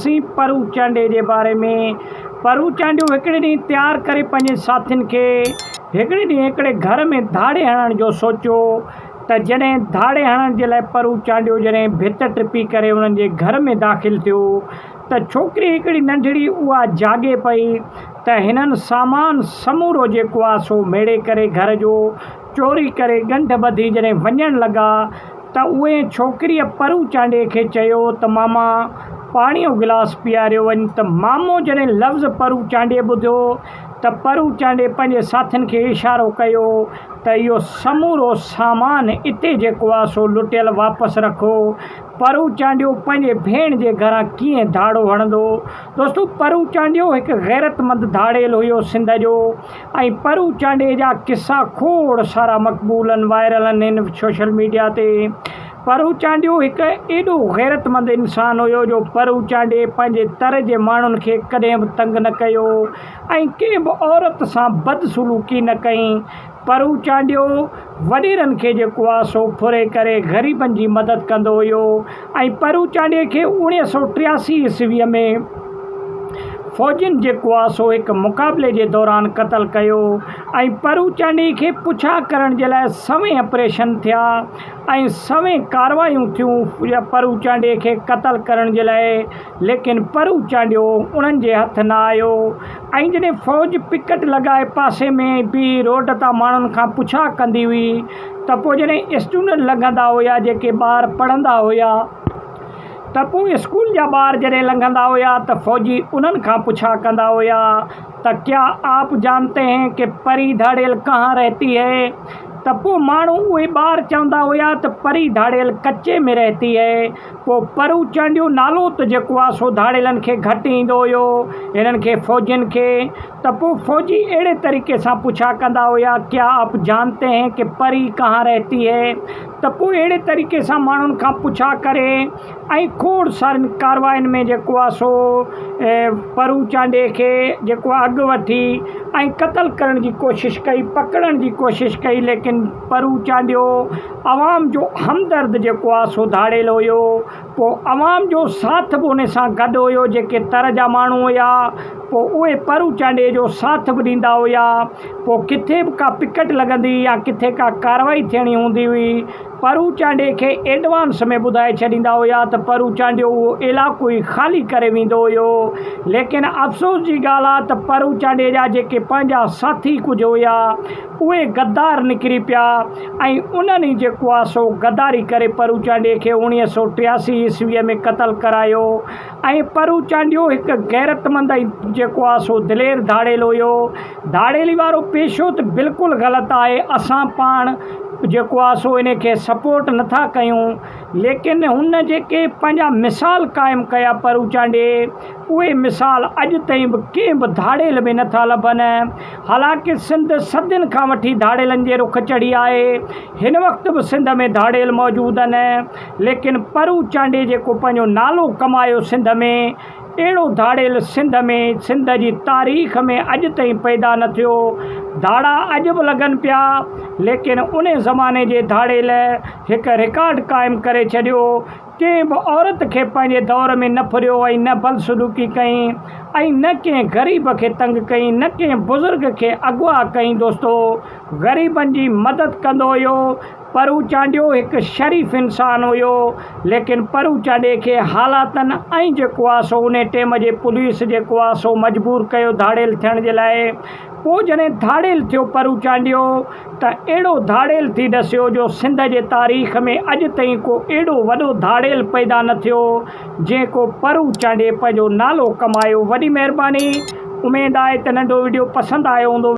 ڳالهائينداسين پرو چانڊيي جي باري ۾. پرو چانڊيو هڪڙي ڏينهن تيار ڪري پنهنجي ساٿين کي هڪڙي ڏينهن هڪڙي گهر ۾ ڌاڙي هڻڻ جو سوچيو ته جڏهن ڌاڙي هڻڻ جي لاء پرو چانڊيو جڏهن ڀت ٽپي ڪري انهن جي گهر ۾ داخل ٿيو ته ڇوڪري هڪڙي ننڍڙي اها جاڳي پئي ته هنن سامان سمورو جيڪو آ سو ميڙي ڪري گهر جو چوري ڪري ڳنڍ ٻڌي جڏهن وڃڻ لڳا ته اهي ڇوڪريء پرو چانڊيي کي چيو ته ماما پاڻيء جو گلاس پياريو وڃ ته مامو جڏهن لفظ پرو چانڊيي ٻڌو ته پرو چانڊيي پنهنجي ساٿين کي اشارو ڪيو ته اهو سمورو سامان اتي جيڪو آ سو لٽيل واپس رکو. پرو چانڊيو پنهنجي ڀيڻ جي گهران ڪيئن ڌاڙو هڻندو. دوستو پرو چانڊيو هڪ غيرتمند ڌاڙيل هيو سنڌ جو ۽ پرو چانڊيي جا قصا کوڙ سارا مقبول ان وائرل ان هن سوشل ميڊيا تي. پرو چانڊيو هڪ ايڏو غيرتمند انسان هيو جو پرو چانڊيي پنهنجي تر جي ماڻهن کي ڪڏهن به تنگ نه ڪيو. ۽ ڪنهن به عورت سان بدسلوڪي نه ڪئي. پرو چانڊيو وڏيرن کي جيڪو آ سو ڦري ڪري غريبن جي مدد ڪندو هيو ۽ پرو چانڊيي کي 1983 عيسويء ۾ فوجين جيڪو آ سو هڪ مقابلي جي دوران قتل ڪيو ۽ پرو چانڊيي کي پڇا ڪرڻ جي لاء سوين اپريشن ٿيا ۽ سوين ڪاروايون ٿيون پرو چانڊيي کي قتل ڪرڻ جي لاء ليڪن پرو چانڊيو انهن جي هٿ نه آيو ۽ جڏهن فوج پڪٽ لڳائي پاسي ۾ بيهي روڊ تان ماڻهن کان پڇا ڪندي هئي ته پوء جڏهن اسٽوڊنٽ لنگهندا هيا جيڪي ٻار پڙهندا هيا ته پوء اسڪول جا ٻار جڏهن لنگهندا هيا ته فوجي انهن کان پڇا ڪندا هيا ته ڪيا آپ جانتي هين ڪي پري ڌاڙيل ڪهان رهتي هي ته پوء ماڻهو اهي ٻار چوندا هيا ته پري ڌاڙيل ڪچي ۾ رهتي هي پوء پرو چانڊيو نالو ته جيڪو آ سو ڌاڙيلن کي گهٽ ايندو هيو هنن کي فوجين کي ته پوء فوجي اهڙي طريقي سان پڇا ڪندا هيا ڪيا آپ جانتي هين ڪي پري ڪهان رهتي هي ته پوء اهڙي طريقي سان ماڻهن کان پڇا ڪري ۽ کوڙ سارين ڪارواين ۾ جيڪو آ سو پرو چانڊيي کي جيڪو آ اڳ وٺي ۽ قتل ڪرڻ جي ڪوشش ڪئي پڪڙڻ جي ڪوشش ڪئي ليڪن پرو چانڊيو عوام جو همدرد جيڪو آ سو ڌاڙيل هيو، پوء عوام جو ساٿ به ان سان گڏ هيو، جيڪي تر جا ماڻهو هيا، پوء اهي پرو چانڊيي جو ساٿ به ڏيندا هيا، پوء ڪٿي به ڪا پڪٽ لڳندي يا ڪٿي ڪا ڪارروائي ٿيڻي هوندي هئي، پرو چانڊيي کي ايڊوانس ۾ ٻڌائي ڇڏيندا هيا ته پرو چانڊيو اهو علائقو ئي خالي ڪري ويندو هيو، ليڪن افسوس جي ڳالهه آ ته پرو چانڊيي جا جيڪي پنهنجا ساٿي ڪجهه هيا، اهي غدار نڪري پيا ۽ انهن ئي جيڪو آ سو غداري ڪري پرو چانڊيي کي 1983 عيسويء ۾ قتل ڪرايو ۽ پرو چانڊيو هڪ غيرتمند ۽ جيڪو آ سو دلير ڌاڙيل هيو. ڌاڙيلي وارو پيشو ته بلڪل غلط آهي اسان پاڻ جيڪو آ سو انهي کي سپورٽ نٿا ڪيون ليڪن هن جيڪي پنهنجا مثال قائم ڪيا پرو چانڊيي اهي مثال اڄ تائين به ڪنهن به ڌاڙيل ۾ نٿا لڀن. حالانڪه سنڌ صدين کان وٺي ڌاڙيلن جي رخ چڙهي آهي. هن وقت به سنڌ ۾ ڌاڙيل موجود آهن. ليڪن پرو چانڊيي جيڪو پنهنجو نالو ڪمايو سنڌ ۾ اهڙو ڌاڙيل سنڌ ۾ سنڌ جي تاريخ ۾ اڄ تائين پيدا نه ٿيو. ڌاڙا اڄ به لڳن پيا ليڪن ان زماني جي ڌاڙيل هڪ رڪارڊ قائم ڪري ڇڏيو. ڪنهن به عورت کي پنهنجي دور ۾ نه ڦريو ۽ نه بدسلوڪي ڪئين ۽ نه ڪنهن غريب کي تنگ ڪئين نه ڪنهن بزرگ کي اغوا ڪئين دوستو غريبن جي مدد ڪندو هيو پرو چانڊيو هڪ شريف انسان هيو ليڪن پرو چانڊيي کي حالاتن ۽ جيڪو آ سو انهي ٽيم جي پوليس جيڪو آ سو مجبور ڪيو ڌاڙيل ٿيڻ جي لاء پوء جڏهن ڌاڙيل ٿيو پرو چانڊيو ته اهڙو ڌاڙيل ٿي ڏسيو جو سنڌ جي تاريخ ۾ اڄ تائين ڪو اهڙو وڏو ڌاڙيل پيدا نه ٿيو جنهن ڪو پرو چانڊيي پنهنجو نالو ڪمايو وڏي مهرباني اميد آهي ته ننڍو وڊيو پسند آيو هوندو.